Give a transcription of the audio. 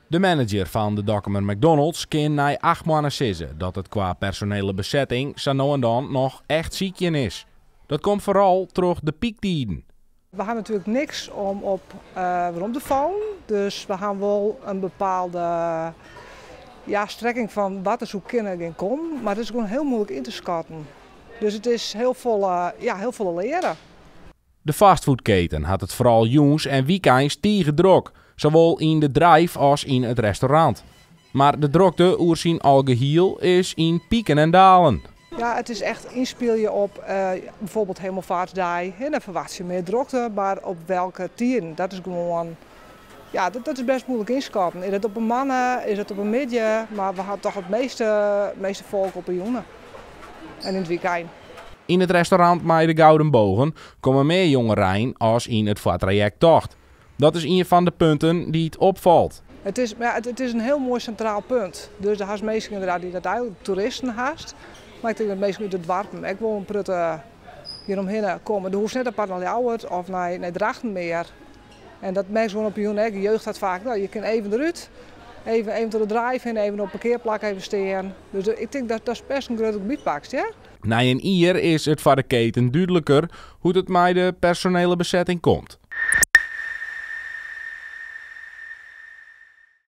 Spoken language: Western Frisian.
De manager fan de Dokkumer McDonald's kin nei 8 moanne sizze dat it kwa personele besetting sa no en dan noch echt sykjen is. Dat komt foaral troch de pyktiden. We ha natuerlik niks om op werom te fallen. Dus we ha wol in bepaalde, ja, strekking fan wat der soe kinne gean kommen. Mar it is gewoan hiel muoilik yn te skatten. Dus it is hiel folle, ja, hiel folle leare. De fastfoodketen hat it foaral jûns en wykeins tige drok, sawol yn de drive as yn it restaurant. Mar de drokte oer syn algehiel is yn piken en dalen. Ja, it is echt ynspylje op bygelyks Hemelvaartsdei. Hè, dan ferwachtsje je mear drokte, mar op welke tiden? Dat is gewoan, ja, dat is bêst muoilik ynskatten. Is it op in moarn, is it op in middei? Mar we ha dochs it measte folk op 'e jûn. En yn it wykein. Yn it restaurant mei de Gouden Bogen komme mear jongerein as yn it foartrajekt tocht. Dat is ien fan de punten dy't opfalt. Ja, it is in hiel moai sintraal punt. Dus dêr hast minsken ynderdaad dy't dat eigentlik toeristen hast. Mar ik tink dat minsken út de doarpen ek wol in protte hjir omhinne komme. Do hoechst net apart nei Ljouwert of nei Drachten mear. En dat merkst gewoan op 'e jûn ek. De jeugd hat faak, no, je kinne even derút. Even troch de drive hinne, even op in parkearplak even stean. Dus ik tink dat dat bêst in grut gebiet pakt, ja? Nei in jier is it foar de keten dúdliker hoe't it mei de personele besetting komt.